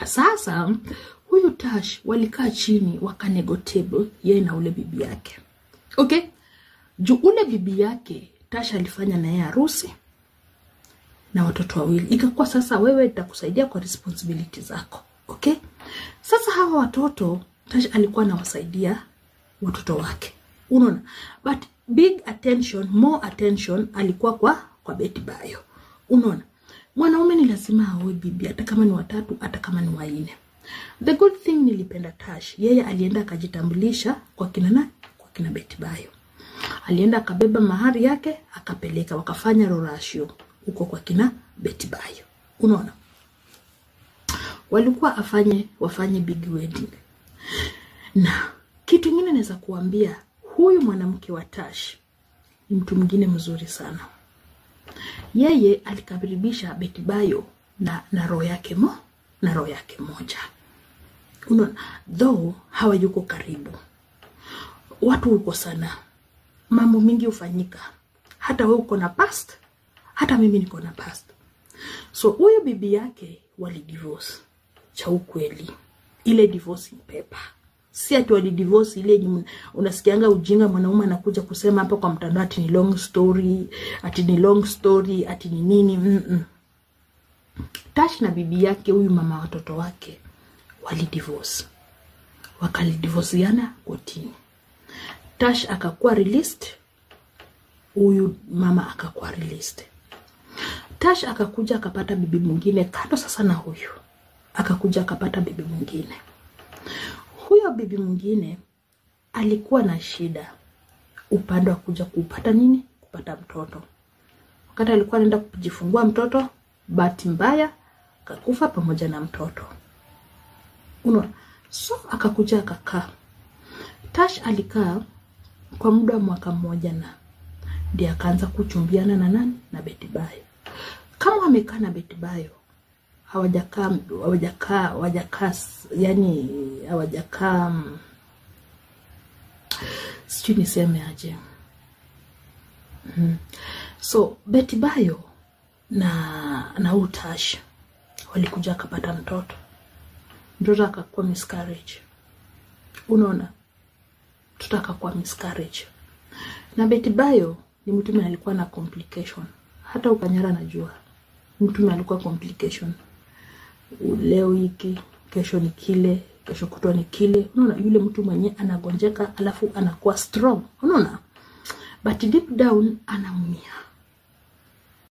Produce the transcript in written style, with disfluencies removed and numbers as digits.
Sasa huyu Tash walikaa chini wakanegotiate yeye na ule bibi yake. Okay? Juu ule bibi yake Tash alifanya na yeye harusi na watoto wawili. Ikakuwa sasa wewe nitakusaidia kwa responsibility zako. Okay? Sasa hawa watoto Tash alikuwa anawasaidia watoto wake. Unaona? But big attention, more attention alikuwa kwa Betty Bayo. Unaona? Mwanaume ni lazima aoe bibi, hata kama ni watatu, hata kama ni wanne. The good thing nilipenda Tash, yeye alienda akajitambulisha kwa kina na kwa kina Betty Bayo. Alienda akabeba mahari yake akapeleka, wakafanya rorashio huko kwa kina Betty Bayo. Unaona? Walikuwa wafanye big wedding. Na kitu kingine naweza kuambia, huyu mwanamke wa Tash ni mtu mwingine mzuri sana. Yeye alikaribisha Betty Bayo na roho yake na roho yake moja. Unaona, though hawayuko karibu. Watu uko sana. Mambo mingi hufanyika. Hata wewe uko na past, hata mimi niko na past. So huyu bibi yake wali divorce. Cha ukweli. Ile divorcing paper. Si ati wali divorce ile yenye unasikianga ujinga mwanaume anakuja kusema hapa kwa mtandao ati ni long story, ati ni long story, ati ni nini. Tash na bibi yake huyu mama watoto wake wali divorce. Wakalidivorceana kotini. Tash akakuwa released, huyu mama akakuwa released. Tash akakuja akapata bibi mwingine kando sasa na huyu. Akakuja akapata bibi mwingine. Huyo bibi mwingine alikuwa na shida upande wa kuja kupata nini? Kupata mtoto. Wakati alikuwa anaenda kujifungua mtoto, bahati mbaya akakufa pamoja na mtoto. Unaona? So akakuja akakaa. Tash alikaa kwa muda wa mwaka mmoja na ndiye akaanza kuchumbiana na nani? Na Betty Bayo. Kama wamekaa na Betty Bayo, hawajakaa, yani hawajakaa, sijui niseme aje. So Betty Bayo na huyu Tash walikuja akapata mtoto. Mtoto akakuwa miscarriage. Unaona? Mtoto akakuwa miscarriage. Na Betty Bayo ni mtu mwenye alikuwa na complication. Hata ukanyara najua. Mtu mwenye alikuwa complication. Leo hiki, kesho ni kile, kesho kutwa ni kile. Unaona, yule mtu mwenye anagonjeka alafu anakuwa strong. Unaona? But deep down anaumia.